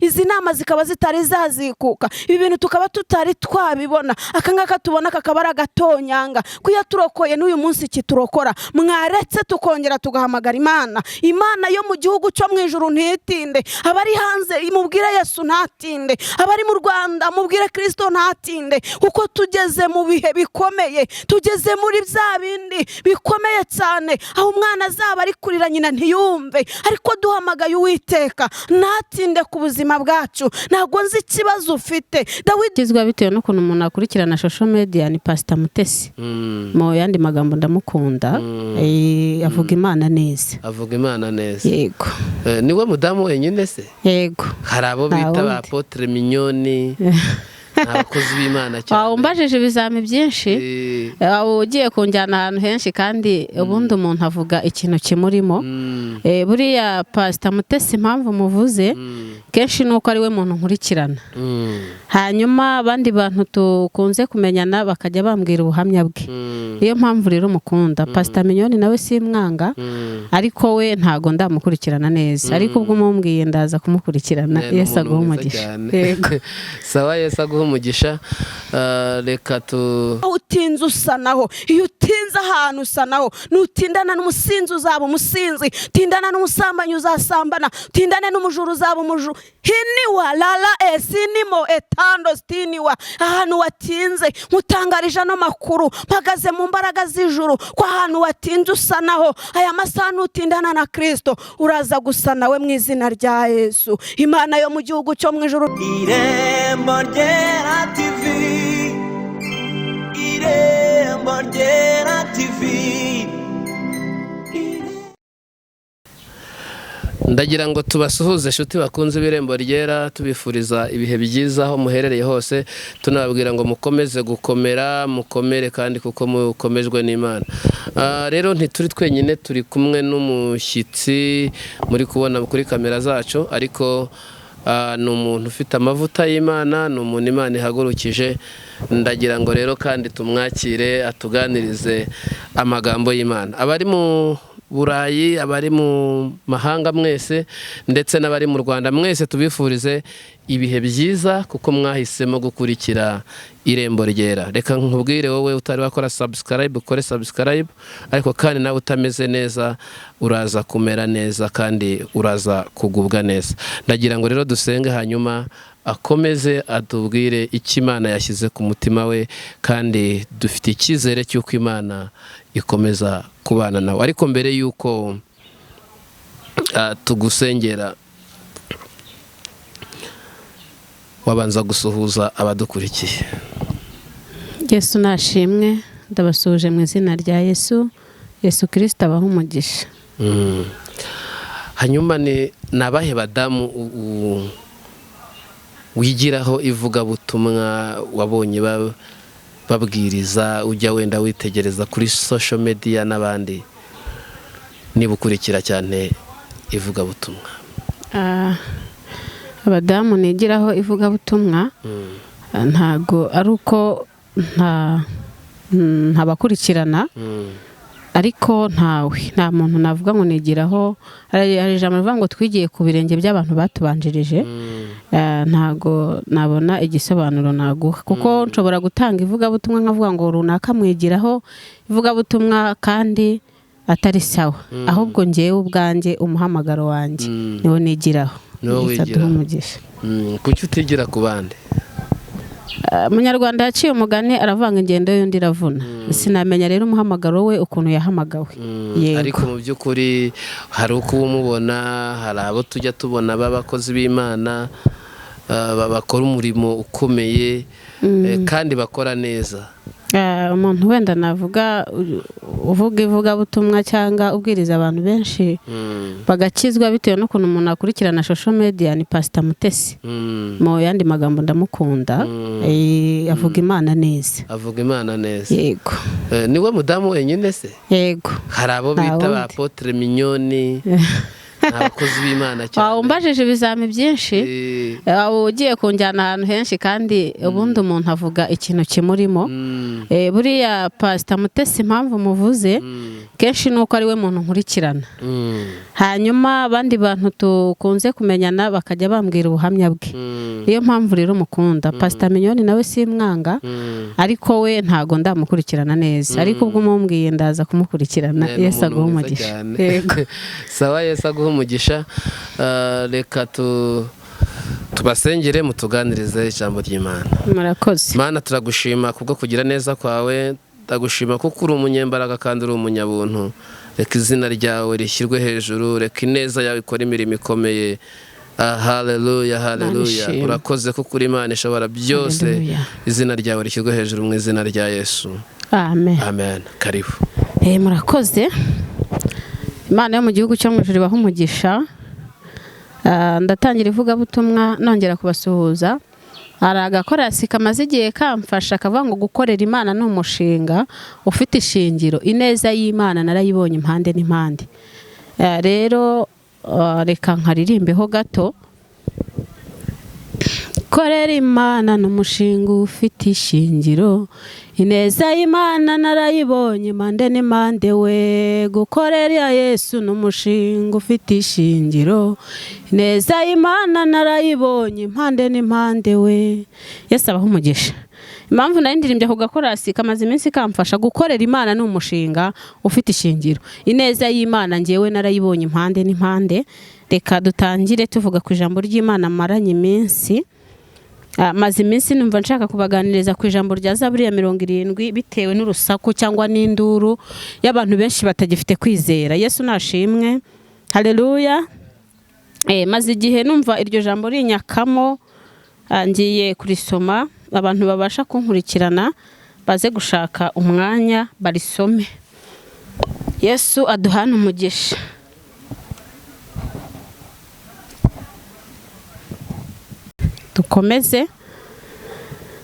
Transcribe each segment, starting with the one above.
Izi nama zikaba zitari zazikuka, ibi bintu tukaba tutari twabibona. Aka ngaka tubona kakaba ari agatonyanga ko iyo turokoye n'uyu munsi kiturokora. Mwaretse tukongera tugahamagara Imana, Imana yo mu gihugu cyo mu ijuru ntitinde. Abari hanze mubwire Yesu ntatinde, abari mu Rwanda mubwire Kirisito ntatinde, kuko tugeze mu bihe bikomeye, tugeze muri bya bindi bikomeye cyane aho umwana azaba ari kurira nyina ntiyumve. Ariko duhamagaye Uwiteka ntatinde ku buzima bwacu. Ntabwo nzi ikibazo ufite, Dawidi. Kizwa bitewe n'ukuntu umuntu akurikirana social media ni Pasita Mutesi. Mu yandi magambo, ndamukunda. Avuga Imana neza. Avuga Imana neza. Yego. Niwe mudamu wenyine se? Yego. Hari abo Nta bita ba wundi. Apôtre Mignonne, ni abakozi b'Imana cyane. Waba umbajije ibizami byinshi. Waba ugiye kunjyana ahantu henshi, kandi ubundi umuntu avuga ikintu kimurimo. Buriya Pasita Mutesi, impamvu muvuze kenshi ni uko ari we muntu nkurikirana, hanyuma abandi bantu dukunze kumenyana bakajya bambwira ubuhamya bwe. Niyo mpamvu rero mukunda. Pasita Mignonne nawe simwanga, ariko we ntago ndamukurikirana neza, ariko ubwo umumbwiye ndaza kumukurikirana. Ni Yesu umuntu aguha mwiza umugisha. cyane. Yego. Sawa, Yesu aguha umugisha. Reka tu Aho utinze usa naho, iyo utinze ahantu usa naho. Nutindana n'umusinzi uzaba umusinzi, tindana n'umusambanyi uzasambana, tindane n'umujura uzaba umujura. Hiniwa lala esinimo etando stiniwa. Ahantu watinze, nkutangarije ano makuru mpagaze mu mbaraga z'ijuru ko ahantu watinze usa naho. Aya masaha nutindana na Kirisito uraza gusa nawe mu izina rya Yesu. Imana yo mu gihugu cyo mu ijuru. Irembo Ryera TV, Irembo Ryera TV. Ndagira ngo tubasuhuze, inshuti bakunze Ibirembo Ryera, tubifuriza ibihe byiza aho muherereye hose, tunababwira ngo mukomeze gukomera, mukomere kandi kuko mukomejwe n'Imana. Rero ntituri twenyine, turi kumwe n'umushyitsi muri kubona kuri kamera zacu, ariko ni umuntu ufite amavuta y'Imana, ni umuntu Imana ihagurukije. Ndagira ngo rero kandi tumwakire atuganirize amagambo y'Imana. Abari mu Burayi, abari mu mahanga mwese, ndetse n'abari mu Rwanda mwese, tubifurize ibihe byiza kuko mwahisemo gukurikira Irembo Ryera. Reka nkubwire, wowe utari wakora subscribe, ukore subscribe, ariko kandi nawe utameze neza uraza kumera neza kandi uraza kugubwa neza. Ndagira ngo rero dusenge, hanyuma akomeze atubwire icyo Imana yashyize ku mutima we, kandi dufite icyizere cy'uko Imana ikomeza kubana nawe. Ariko mbere y'uko tugusengera, wabanza gusuhuza abadukurikiye. Yesu nashimwe. Ndabasuhuje mu izina rya Yesu. Yesu Kirisita abaha umugisha. Hanyuma ni abahe badamu wigiraho ivugabutumwa, wabonye babwiriza, ujya wenda witegereza kuri social media n'abandi, niba ukurikira cyane ivugabutumwa? Abadamu nigiraho ivugabutumwa, ntago ari uko ntabakurikirana, ariko ntawe, nta muntu navuga ngo nigiraho. Hari ijambo rivuga ngo twigiye ku birenge by'abantu batubanjirije. Ntago nabona igisobanuro naguha, kuko nshobora gutanga ivugabutumwa nkavuga ngo runaka mwigiraho ivugabutumwa kandi atari sawa. Ahubwo ngewe ubwanjye umuhamagaro wanjye niwo nigiraho. Niwo Yesu aduhe wigiraho. umugisha. Kuki utigira ku bandi? Umunyarwanda yaciye umugani aravanga, ingendo y'undi iravuna. Sinamenya rero umuhamagaro we ukuntu yahamagawe. Yego. Ariko mu by'ukuri hari uko uba umubona, hari abo tujya tubona b'abakozi b'Imana, bakora umurimo ukomeye, kandi bakora neza. Umuntu wenda navuga uvuga ivugabutumwa cyangwa ubwiriza abantu benshi bagakizwa bitewe n'ukuntu umuntu akurikirana social media ni Pasita Mutesi. Mu yandi magambo, ndamukunda. Avuga Imana neza. Avuga Imana neza. Yego. Niwe mudamu wenyine se? Yego. Hari abo Nta bita ba wundi. Apôtre Mignonne, ni Ni abakozi b'Imana cyane. Umbajije ibizami byinshi, ugiye kunjyana ahantu henshi, kandi ubundi umuntu avuga ikintu kimurimo. Buriya Pastor Mutesi impamvu muvuze kenshi nuko ari we muntu nkurikirana, hanyuma abandi bantu tukunze kumenyana bakajya bambwira ubuhamya bwe. Niyo mpamvu rero mukunda. Pastor Mignonne nawe simwanga, ariko we ntago ndamukurikirana neza, ariko ubwo umumbwiye ndaza kumukurikirana. Yesu aguhe umugisha. Sawa, Yesu aguhe umugisha. Reka tubasengere mutuganirize ijambo ry'Imana. Murakoze. Mana, turagushima kubwo kugira neza kwawe, ndagushima kuko uri umunyembaraga kandi uri umunyabuntu. Reka izina ryawe rishyirwe hejuru, reka ineza yawe ikore imirimo ikomeye. Haleluya, haleluya. Urakoze kuko uri Imana ishobora byose. Izina ryawe rishyirwe hejuru mu izina rya Yesu. Amen. Amen. Karibu. Murakoze. Imana yo mu gihugu cyo mu ijuru ibahe umugisha. Ndatangira ivugabutumwa nongera kubasuhuza. Hari agakorasi kamaze igihe kamfasha kavuga ngo gukorera Imana ni umushinga ufite ishingiro, ineza y'Imana narayibonye impande n'impande. Rero reka nkaririmbeho gato. Korera Imana ni umushinga ufite ishingiro, ineza y'Imana narayibonye impande n'impande we. Gukorera Yesu ni umushinga ufite ishingiro, ineza y'Imana narayibonye impande n'impande we. Yesu abahe umugisha. Impamvu nari ndirimbye ako gakorasi kamaze iminsi kamfasha, gukorera Imana ni umushinga ufite ishingiro, ineza y'Imana ngewe narayibonye impande n'impande. Reka dutangire tuvuga ku ijambo ry'Imana maranye iminsi. Maze iminsi numva nshaka kubaganiriza ku ijambo rya Zaburi ya 70 bitewe n'urusaku cyangwa n'induru y'abantu benshi batagifite kwizera. Yesu nashimwe. Haleluya. Maze igihe numva iryo jambo rinyakamo, ngiye kurisoma, abantu babasha kunkurikirana baze gushaka umwanya barisome. Yesu aduhana umugisha. Dukomeze.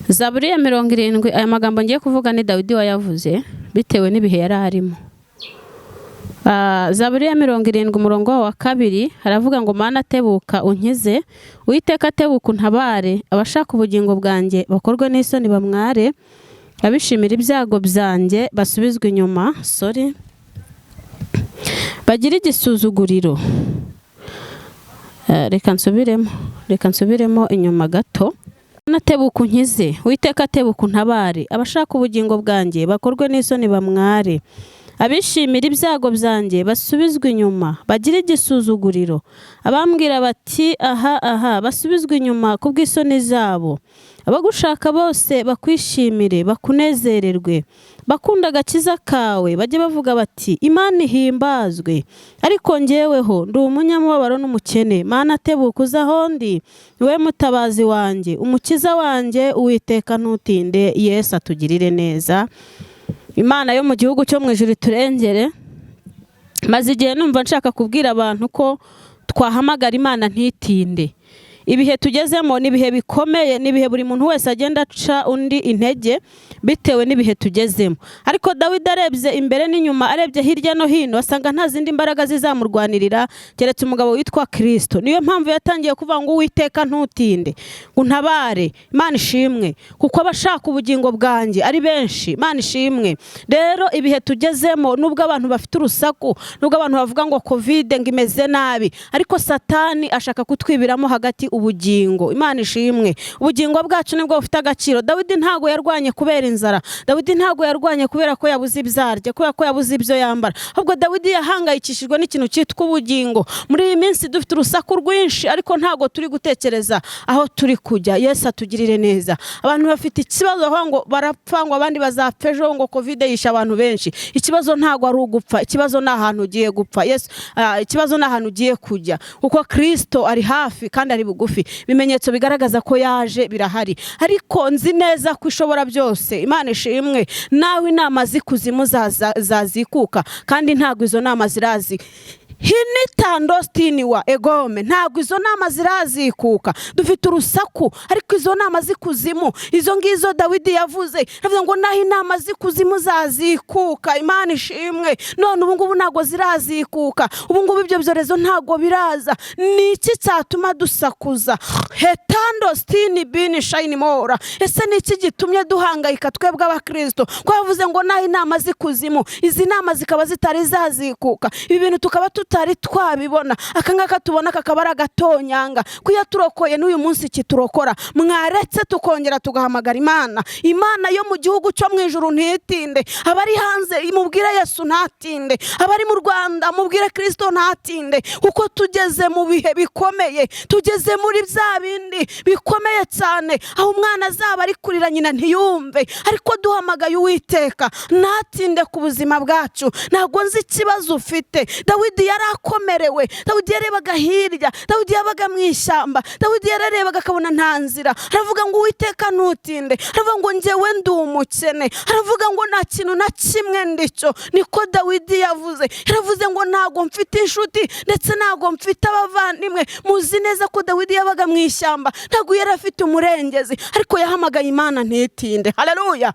Zaburi ya 70, aya magambo ngiye kuvuga ni Dawidi wayavuze bitewe n'ibihe yari arimo. Zaburi ya 70 umurongo wa 2 haravuga ngo Mana tebuka unkize, Uwiteka tebuka untabare, abashaka ubugingo bwanjye bakorwe n'isoni bamware, abishimira ibyago byanjye basubizwe inyuma, sorry, bagira igisuzuguriro. Reka nsubiremo inyuma gato. Natebuka unkize, Uwiteka tebuka untabare, abashaka ubugingo bwanjye bakorwe n'isoni bamware, abishimira ibyago byanjye basubizwe inyuma bagira igisuzuguriro, abambwira bati aha aha basubizwe inyuma kubw'isoni zabo, abagushaka bose bakwishimire bakunezererwe, bakunda agakiza kawe bajye bavuga bati Imana ihimbazwe. Ariko njyeweho ndi umunyamubabaro n'umukene, Mana tebuka uze aho ndi, we mutabazi wanjye, umukiza wanjye, Uwiteka ntutinde. Yesu atugirire neza. Imana yo mu gihugu cyo mu ijuru iturengere. Maze igihe numva nshaka kubwira abantu ko twahamagara Imana ntitinde. Ibihe tugezemo ni ibihe bikomeye, ni ibihe buri muntu wese agenda aca undi intege bitewe n'ibihe tugezemo. Ariko Dawidi arebye imbere n'inyuma, arebye hirya no hino, asanga nta zindi mbaraga zizamurwanirira keretse umugabo witwa Kristo. Niyo mpamvu yatangiye kuvuga ngo Uwiteka ntutinde, untabare. Imana ishimwe, kuko abashaka ubugingo bwanjye ari benshi. Imana ishimwe. Rero ibihe tugezemo, nubwo abantu bafite urusaku, nubwo abantu bavuga ngo Covid ngo imeze nabi, ariko Satani ashaka kutwibiramo hagati ubugingo. Imana ishimwe. Ubugingo bwacu nibwo bufite agaciro. Dawidi ntago yarwanye kubera inzara, Dawidi ntago yarwanye kubera ko yabuze ibyarya, kubera ko yabuze ibyo yambara, ahubwo Dawidi yahangayikishijwe n'ikintu cyitwa ubugingo. Muri iyi minsi dufite urusaku rwinshi, ariko ntago turi gutekereza aho turi kujya. Yesu atugirire neza. Abantu bafite ikibazo aho ngo barapfa, ngo abandi bazapfa ejo, ngo Covid yishe abantu benshi. Ikibazo ntago ari ugupfa, ikibazo ni ahantu ugiye gupfa. Yesu, ikibazo ni ahantu ugiye kujya, kuko Kristo ari hafi kandi ari bugufi. Ibimenyetso bigaragaza ko yaje birahari, ariko nzi neza ko ishobora byose. Imana ishimwe. Nawe inama zikuzimu zazikuka, kandi ntago izo nama zirazi Hinitandostiniwa egome, ntabwo izo nama zirazikuka. Dufite urusaku, ariko izo nama z'ikuzimu, izo ngizo Dawidi yavuze, aravuga ngo naho inama z'ikuzimu zazikuka, Imana ishimwe. None ubu ngubu ntabwo zirazikuka, ubu ngubu ibyo byorezo ntabwo biraza. Ni iki cyatuma dusakuza? Hetandostini bini shayini mora. Ese ni iki gitumye duhangayika twebwe abakristo? Ko yavuze ngo naho inama z'ikuzimu, izi nama zikaba zitari zazikuka, ibi bintu tukaba tutari twabibona, aka ngaka tubona kakaba ari agatonyanga, ko iyo turokoye n'uyu munsi kiturokora. Mwaretse tukongera tugahamagara Imana, Imana yo mu gihugu cyo mu ijuru ntitinde. Abari hanze mubwire Yesu ntatinde, abari mu Rwanda mubwire Kristo ntatinde, kuko tugeze mu bihe bikomeye, tugeze muri bya bindi bikomeye cyane, aho umwana azaba ari kurira nyina ntiyumve, ariko duhamagaye Uwiteka ntatinde ku buzima bwacu. Ntabwo nzi ikibazo ufite. Dawidi yarakomerewe, Dawidi yarebaga hirya, Dawidi yabaga mu ishyamba, Dawidi yararebaga akabona nta nzira, aravuga ngo Uwiteka ntutinde, aravuga ngo njyewe ndi umukene, aravuga ngo nta kintu na kimwe ndicyo. Niko Dawidi yavuze, yaravuze ngo ntago mfite inshuti ndetse ntago mfite abavandimwe. Muzi neza ko Dawidi yabaga mu ishyamba, ntago yari afite umurengezi, ariko yahamagaye Imana ntitinde. Haleluya.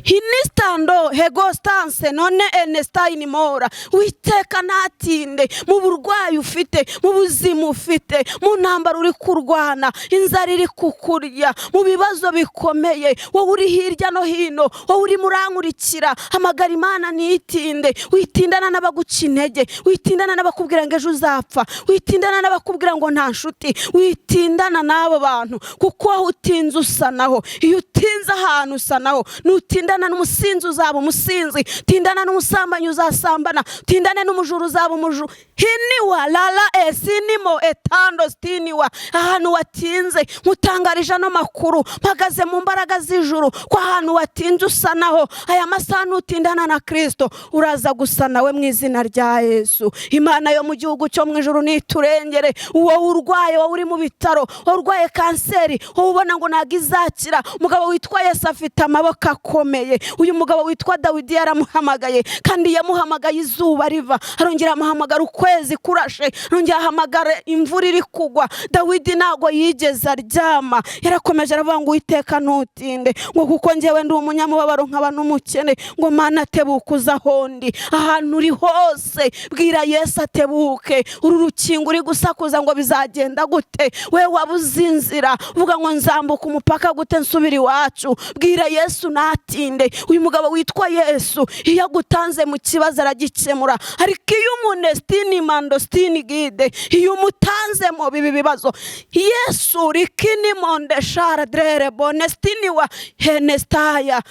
Hinistando hegostanse none enestayini mora. Witeka ntatinde mu burwayi ufite, mu buzima ufite, mu ntambara uri kurwana, inzara iri kukurya, mu bibazo bikomeye, wowe uri hirya no hino, wowe uri murankurikira, hamagara Imana ntitinde. Witindana n'abaguca intege, witindana n'abakubwira ngo ejo uzapfa, witindana n'abakubwira ngo nta nshuti, witindana n'abo bantu, kuko aho utinze usa naho, iyo utinze ahantu usa naho. Nutindana n'umusinzi uzaba umusinzi, tindana n'umusambanyi uzasambana, tindane n'umujura uzaba umujura. Hiniwa lala esinimo etando stiniwa. Ahantu watinze nkutangarije ano makuru, mpagaze mu mbaraga z'ijuru, ko ahantu watinze usa naho. Aya masaha nutindana na Kristo uraza gusa nawe mu izina rya Yesu. Imana yo mu gihugu cyo mu ijuru niturengere. Wowe urwaye, wowe uri mu bitaro, wowe urwaye kanseri, wowe ubona ngo ntabwo izakira, umugabo witwa Yesu afite amaboko akomeye. Uyu mugabo witwa Dawidi yaramuhamagaye, kandi yamuhamagaye izuba riva, arongera amuhamagara ukwezi kurashe, arongera ahamagara imvura iri kugwa. Dawidi ntago yigeze aryama, yarakomeje aravuga ngo Uwiteka ntutinde, ngo kuko njyewe ndi umunyamubabaro nkaba n'umukene, ngo Mana atebuke uze aho ndi. Ahantu uri hose bwira Yesu atebuke. Uru rukingo uri gusakuza ngo bizagenda gute, we wabuze inzira uvuga ngo nzambuka umupaka gute nsubira iwacu, bwira Yesu natinde. Uyu mugabo witwa Yesu iyo agutanze mu kibazo aragikemura, ariko iyo umunestini mandostini gide, iyo umutanze mu bibi bibazo, Yesu rikini monde shara drere bonestini wa henestaya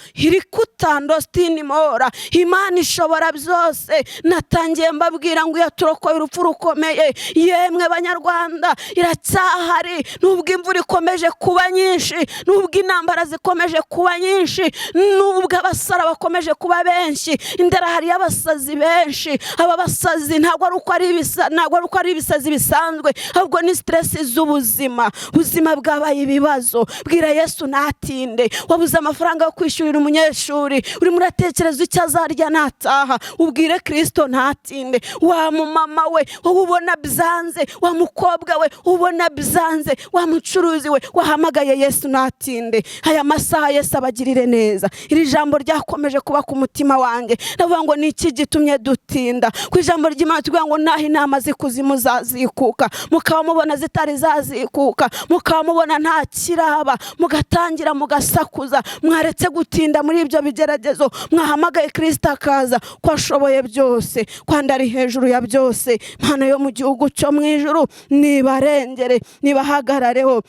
irikutandostini mora. Imana ishobora byose. Natangiye mbabwira ngo iyo turokoye urupfu rukomeye, yemwe Banyarwanda, iracyahari. Nubwo imvura ikomeje kuba nyinshi, nubwo intambara zikomeje kuba nyinshi, nubwo abasara bakomeje kuba benshi, indera hari abasazi benshi. Aba basazi ntabwo ari uko ari ibisa, ntabwo ari uko ari ibisazi bisanzwe, ahubwo ni stress z'ubuzima. Ubuzima bwabaye ibibazo. Bwira Yesu ntatinde. Wabuze amafaranga yo kwishyurira umunyeshuri, urimo uratekereza icyo azarya nataha, ubwire Kristo ntatinde. Wa mumama we wowe ubona byanze, wa mukobwa we ubona byanze, wa mucuruzi we wahamagaye Yesu ntatinde. Aya masaha Yesu abagirire neza. Iri jambo ryakomeje kuba ku mutima wanjye, ndavuga ngo ni iki gitumye dutinda? Ku ijambo ry'Imana tuvuga ngo naho inama z'ikuzimu zazikuka, mukaba mubona zitari zazikuka, mukaba mubona nta kiraba, mugatangira mugasakuza. Mwaretse gutinda muri ibyo bigeragezo, mwahamagaye Kristo akaza, ko ashoboye byose, kwanda ari hejuru ya byose. Mana yo mu gihugu cyo mu ijuru nibarengere, nibahagarareho.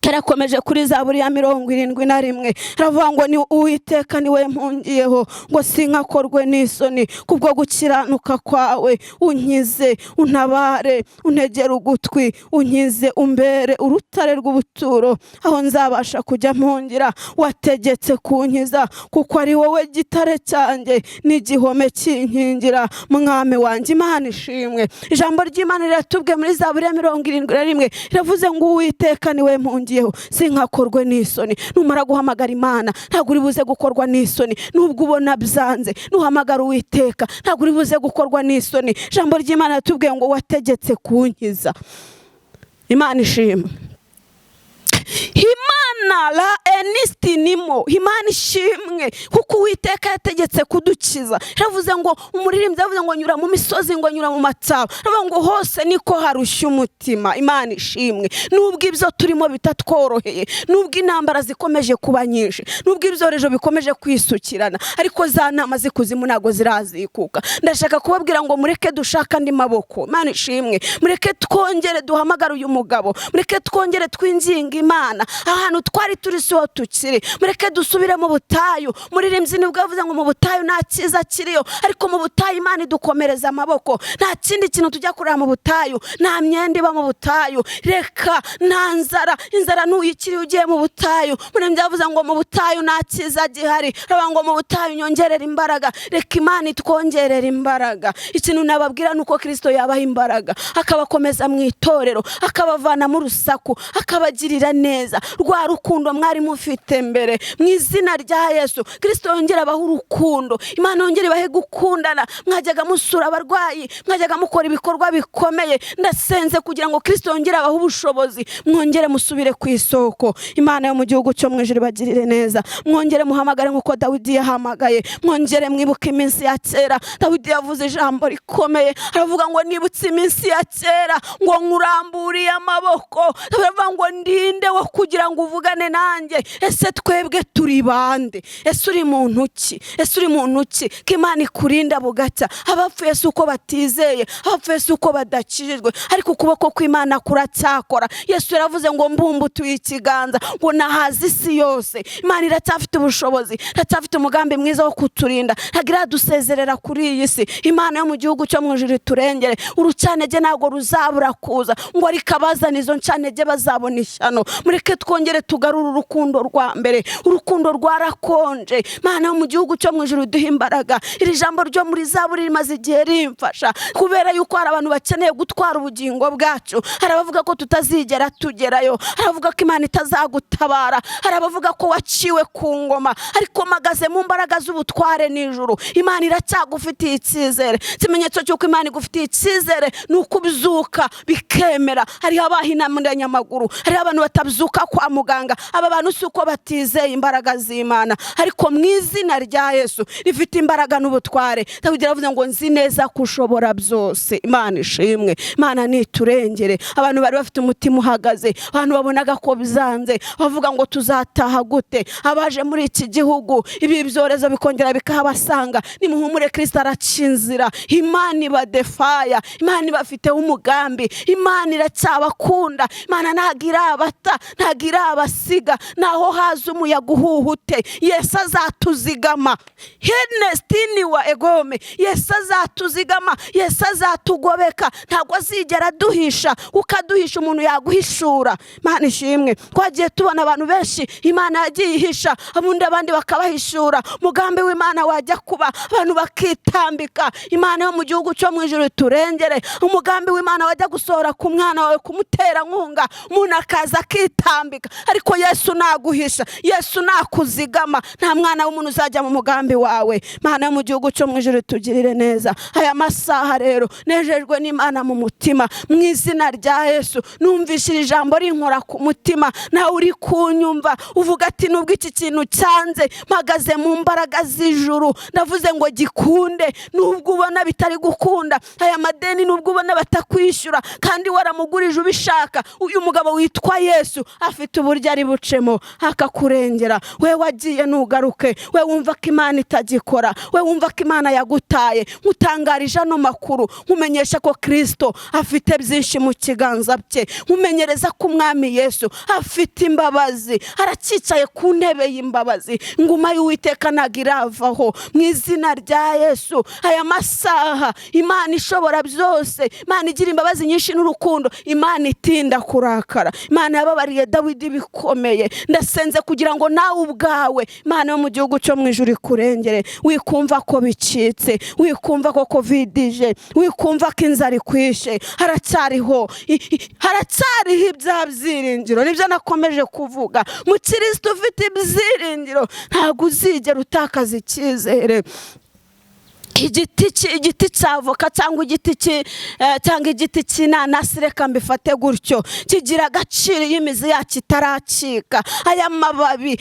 Yarakomeje kuri Zaburi ya 71, aravuga ngo ni Uwiteka niwe mpungiyeho, ngo sinkakorwe n'isoni, kubwo gukiranuka kwawe unkize, untabare, untegere ugutwi, unkize, umbere urutare rw'ubuturo aho nzabasha kujya mpungira. Wategetse kunkiza, kuko ari wowe gitare cyanjye n'igihome kinkingira, Mwami wanjye. Imana ishimwe. Ijambo ry'Imana riratubwiye muri Zaburi ya 71, riravuze ngo Uwiteka niwe mpungiyeho. niringiyeho, sinkakorwe n'isoni. Numara guhamagara Imana ntabwo uri buze gukorwa n'isoni, nubwo ubona byanze. Nuhamagara Uwiteka ntabwo uri buze gukorwa n'isoni. Ijambo ry'Imana yatubwiye ngo wategetse kunkiza. Imana ishimwe. Imana la enistinimo, Imana ishimwe, kuko Uwiteka yategetse kudukiza. Yaravuze ngo, umuririmbyi yavuze ngo nyura mu misozi, ngo nyura mu mataba, aravuga ngo hose niko harushya umutima. Imana ishimwe. Nubwo ibyo turimo bitatworoheye, nubwo intambara zikomeje kuba nyinshi, nubwo ibyorezo bikomeje kwisukirana, ariko za nama z'ikuzimu ntabwo zirazikuka. Ndashaka kubabwira ngo mureke dushake andi maboko. Imana ishimwe. Mureke twongere duhamagare uyu mugabo, mureke twongere twinginge Imana. Ahantu twari turi siho tukiri, mureke dusubire mu butayu. Muririmbyi nibwo yavuze ngo mu butayu nta cyiza kiriyo, ariko mu butayu Imana idukomereza amaboko. Nta kindi kintu tujya kureba mu butayu, nta myenda iba mu butayu, reka nta nzara, inzara ntuyikiri ugiye mu butayu. Muririmbyi yavuze ngo mu butayu nta cyiza gihari, aravuga ngo mu butayu nyongerera imbaraga. Reka Imana itwongerera imbaraga. Ikintu nababwira ni uko Kirisito yabaha imbaraga, akabakomeza mu itorero, akabavanamo urusaku, akabagirira neza, rwa rukundo mwari mufite mbere. Mu izina rya Yesu, Kirisito yongera abahe urukundo, Imana yongere ibahe gukundana. Mwajyaga musura abarwayi, mwajyaga mukora ibikorwa bikomeye. Ndasenze kugira ngo Kirisito yongere abahe ubushobozi, mwongere musubire ku isoko. Imana yo mu gihugu cyo mu ijuru ibagirire neza. Mwongere muhamagare nk'uko Dawidi yahamagaye, mwongere mwibuke iminsi ya kera. Dawidi yavuze ijambo rikomeye, aravuga ngo nibutse iminsi ya kera, ngo nkuramburiye amaboko. Aravuga ngo ndinde wo kugira ngo uvugane nanjye. Ese twebwe turi bande? Ese uri muntu ki? Ese uri muntu ki ko Imana ikurinda bugacya? Abapfuye si uko batizeye, abapfuye si uko badakijijwe, ariko ukuboko kw'Imana kuracyakora. Yesu yaravuze ngo mbumbutuye ikiganza ngo nahaze isi yose. Imana iracyafite ubushobozi, iracyafite umugambi mwiza wo kuturinda, ntabwo iradusezerera kuri iyi si. Imana yo mu gihugu cyo mu ijuru iturengere. Urucantege ntabwo ruzabura kuza, ngo ariko abazana izo ncantege bazabona ishyano. Mureke twongere tugarure urukundo rwa mbere, urukundo rwarakonje. Imana yo mu gihugu cyo mu ijuru iduhe imbaraga. Iri jambo ryo muri Zaburi rimaze igihe rimfasha, kubera yuko hari abantu bakeneye gutwara ubugingo bwacu. Hari abavuga ko tutazigera tugerayo, hari abavuga ko Imana itazagutabara, hari abavuga ko waciwe ku ngoma, ariko mpagaze mu mbaraga z'ubutware n'ijuru. Imana iracyagufitiye icyizere. Ikimenyetso cy'uko Imana igufitiye icyizere ni uko ubyuka bikemera. Hariho abahinamuranyamaguru, hariho abantu batabyuka kwa muganga. Aba bantu si uko batizeye imbaraga z'Imana, ariko mu izina rya Yesu rifite imbaraga n'ubutware, Dawidi aravuze ngo nzi neza ko ushobora byose. Imana ishimwe. Imana niturengere. Abantu bari bafite umutima uhagaze, abantu babonaga ko byanze, bavuga ngo tuzataha gute? Abaje muri iki gihugu ibi byorezo bikongera bikahabasanga, nimuhumure, Kirisito araca inzira. Imana ibadefaya, Imana ibafiteho umugambi, Imana iracyabakunda, Imana ntabwo irabata, ntabwo irabasiga. Naho haza umuyaga uhuhute, Yesu azatuzigama. Henestini wa egome, Yesu azatuzigama, Yesu azatugobeka, ntabwo azigera aduhisha, kuko aduhisha umuntu yaguhishura. Imana ishimwe. Twagiye tubona abantu benshi Imana yagiye ihisha, ubundi abandi bakabahishura. Umugambi w'Imana wajya kuba, abantu bakitambika. Imana yo mu gihugu cyo mu ijuru turengere. Umugambi w'Imana wajya gusohora ku mwana wawe, kumutera nkunga, umuntu akaza akitambika, ariko Yesu naguhisha, Yesu nakuzigama, nta mwana w'umuntu uzajya mu mugambi wawe. Imana yo mu gihugu cyo mu ijuru tugirire neza. Aya masaha rero nejejwe n'Imana mu mutima, mu izina rya Yesu. Numvise iri jambo rinkora ku mutima, nawe uri kunyumva uvuga ati nubwo iki kintu cyanze, mpagaze mu mbaraga z'ijuru, ndavuze ngo gikunde. Nubwo ubona bitari gukunda, aya madeni nubwo ubona batakwishyura kandi waramugurije ubishaka, uyu mugabo witwa Yesu afite uburyo ari bucemo akakurengera. We wagiye ntugaruke, we wumva ko Imana itagikora, we wumva ko Imana yagutaye, nkutangarije ano makuru, nkumenyesha ko Kirisito afite byinshi mu kiganza bye, nkumenyereza ko Umwami Yesu afite imbabazi, aracyicaye ku ntebe y'imbabazi. Inguma y'Uwiteka ntabwo iravaho. Mu izina rya Yesu, aya masaha Imana ishobora byose, Imana igira imbabazi nyinshi n'urukundo, Imana itinda kurakara, Imana yababariye Dawidi bikomeye. irakomeye. Ndasenze kugira ngo nawe ubwawe Imana yo mu gihugu cyo mu ijuru ikurengere. Wikumva ko bicitse, wikumva ko COVID ije, wikumva ko inzara ikwishe, haracyariho haracyariho ibya byiringiro. Nibyo nakomeje kuvuga, mukristo ufite ibyiringiro ntabwo uzigera utakaza icyizere. Igiti cya avoka cyangwa cyangwa igiti cy'inanasi, reka mbifate gutyo, kigira agaciro iyo imizi yacyo itaracika. Aya mababi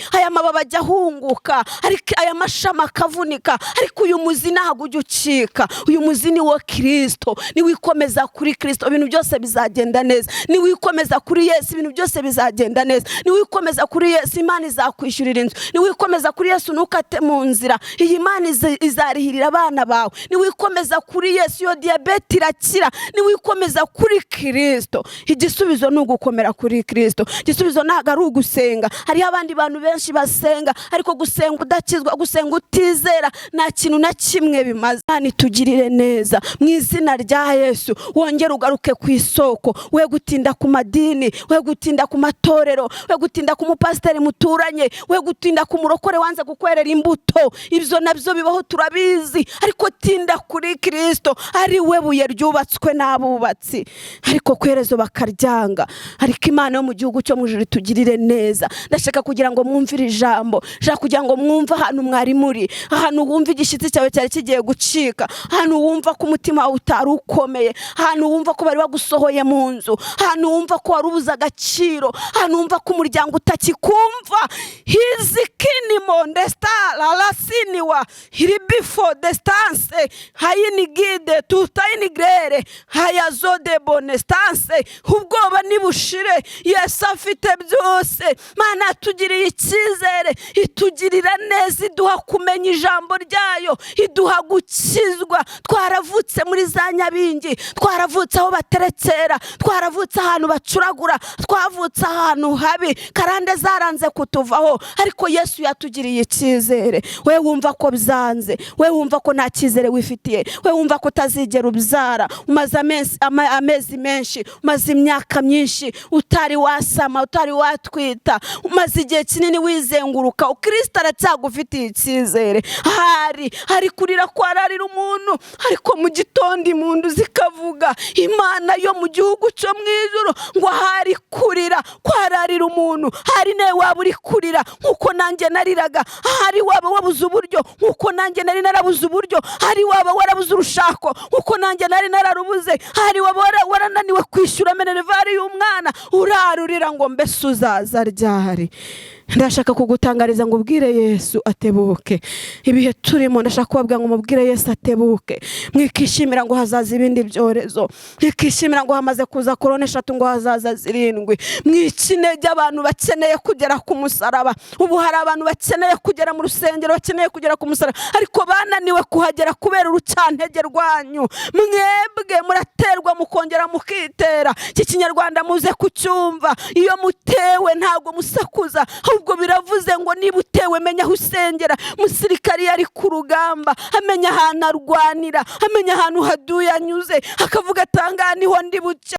ajya ahunguka, ariko aya mashami akavunika, ariko uyu muzi ntabwo ujya ucika. Uyu muzi ni wo Kirisito. Niwikomeza kuri Kirisito ibintu byose bizagenda neza. Niwikomeza kuri Yesu ibintu byose bizagenda neza. Niwikomeza kuri Yesu Imana izakwishyurira inzu. Niwikomeza kuri Yesu ntukate mu nzira, iyi Imana izarihirira abana bawe. Niwikomeza kuri Yesu iyo diyabete irakira. Niwikomeza kuri Kirisito, igisubizo ni ugukomera kuri Kirisito. Igisubizo ntabwo ari ugusenga. Hariho abandi bantu benshi basenga, ariko gusenga udakizwa, gusenga utizera, nta kintu na kimwe bimaze. Imana itugirire neza mu izina rya Yesu. Wongere ugaruke ku isoko, we gutinda ku madini, we gutinda ku matorero, we gutinda ku mupasiteri muturanye, we gutinda ku murokore wanze kukwerera imbuto. Ibyo nabyo bibaho, turabizi, ariko tinda kuri Kirisito, ari we buye ryubatswe n'abubatsi ariko ku iherezo bakaryanga. Ariko Imana yo mu gihugu cyo mu ijuru itugirire neza. Ndashaka kugira ngo mwumvire ijambo, ndashaka kugira ngo mwumve ahantu mwari muri, ahantu wumva igishyitsi cyawe cyari kigiye gucika, ahantu wumva ko umutima wawe utari ukomeye, ahantu wumva ko bari bagusohoye mu nzu, ahantu wumva ko wari ubuze agaciro, ahantu wumva ko umuryango utakikumva. Hizikinimo ndesta lasiniwa hiribifo destance hayinigide tutayinigrere hayazode bonestance. Ubwoba nibushire, Yesu afite byose. Mana yatugiriye icyizere, itugirira neza, iduha kumenya ijambo ryayo, iduha gukizwa. Twaravutse muri za nyabingi, twaravutse aho baterekera, twaravutse ahantu bacuragura, twavutse ahantu habi, karande zaranze kutuvaho, ariko Yesu yatugiriye icyizere. We wumva ko byanze, we wumva ko nta cyizere wifitiye, we wumva ko utazigera ubyara, umaze amezi menshi, umaze imyaka myinshi utari wasama, utari watwita, umaze igihe kinini wizenguruka, Kristo aracyagufitiye icyizere. Hari kurira kwararira umuntu, ariko mu gitondo impundu zikavuga. Imana yo mu gihugu cyo mu ijuru ngo hari kurira kwararira umuntu, hari nawe waba uri kurira nk'uko nanjye nariraga, hari waba wabuze uburyo nk'uko nanjye nari narabuze uburyo, hari waba warabuze urushako nk'uko nanjye nari nararubuze, hari waba warananiwe kwishyura minerval y'umwana, urarurira ngo mbese uzaza ryari? Ndashaka kugutangariza ngo ubwire Yesu atebuke. Ibihe turimo, ndashaka kubabwira ngo mubwire Yesu atebuke. Mwikishimira ngo hazaza ibindi byorezo, mwikishimira ngo hamaze kuza korona 3 ngo hazaza 7. Mwikinege abantu bakeneye kugera ku musaraba. Ubu hari abantu bakeneye kugera mu rusengero, bakeneye kugera ku musaraba, ariko bananiwe kuhagera kubera urucantege rwanyu. Mwebwe muraterwa mukongera mukitera. Iki kinyarwanda muze kucyumva. Iyo mutewe ntabwo musakuza, ahubwo biravuze ngo niba utewe menya aho usengera. Umusirikari yari ku rugamba amenya ahantu arwanira, amenya ahantu haduye anyuze, akavuga atangana niho ndi buce.